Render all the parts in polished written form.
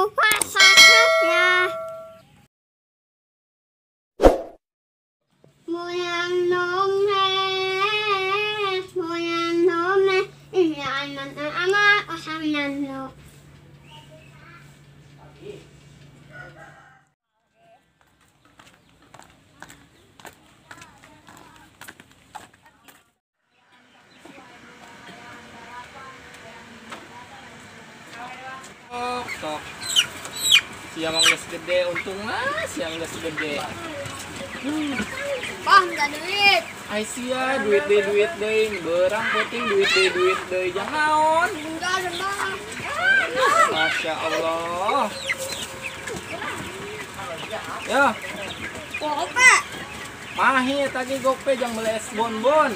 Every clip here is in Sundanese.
lupa subscribe-nya. Tok. Siang geus gede untung lah, siang geus gede. Bang, enggak duit. Ai sia, duit deui, berang penting duit deui, jangan naon. Enggak ada, Bang. Masya Allah. Ya. Gope. Mahi eta ge gope jang beli es bonbon.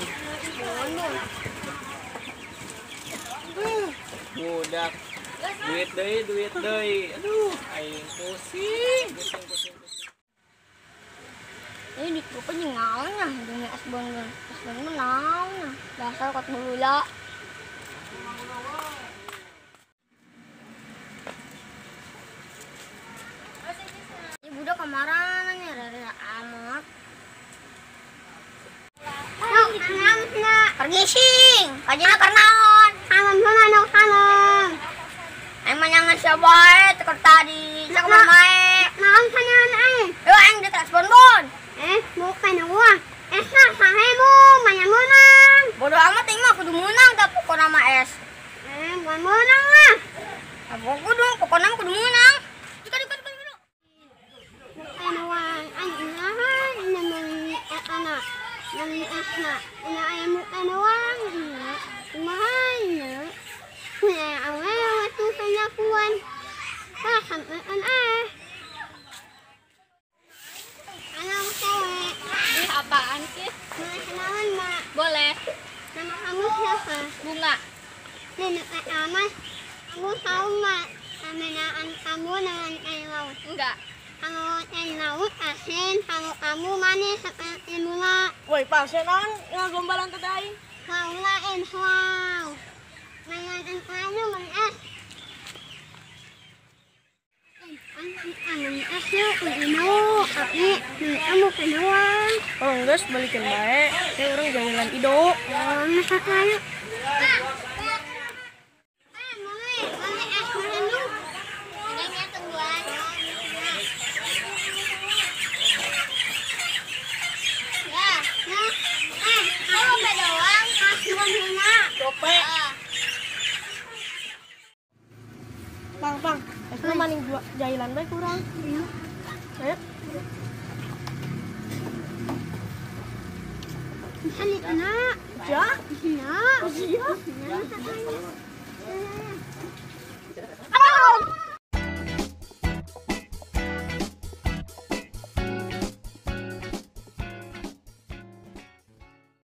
Budak. Duit deui. Aduh, aing pusing. Ini duit gope jeung naon nya, jeung es bonbon. Es bonbon naon nya? Dasar kot bulula. Ini budak kemarin nya rada amat. Pergising, kajina karnaon. Salam sana salam. Aing manyangan sia bae tekor tadi, cak mamae. Naon sanean aing? Yo aing di tas bonbon. Bukan uang. Esa sahemu manyang menang. Bodoh amat aing mah kudu menang da pokona mah es. Bukan menang lah. Apa kudu pokona mah kudu menang. Duka. Bukan uang aing nahan namun anak. Namun esna. Ina aing bukan uang. Kumaha nya? Anak cewek. Ih, apaan sih? Boleh kenalan, Mak? Boleh. Nama kamu siapa? Bunga. Nenek amat. Aku tahu, Mak. Perbedaan kamu dengan air laut. Enggak. Kalau air laut asin, kalau kamu manis seperti bunga. Woi, pasien naon ngagombalan teh aing? Kaula wow. Mainan kayu main es. Oh, geus balikeun bae. Teh urang jalan ido. Bang, esna maning jailan bae kurang. Iya. Ayo. Bisa nih, anak. Ja. Iya. Iya. Iya.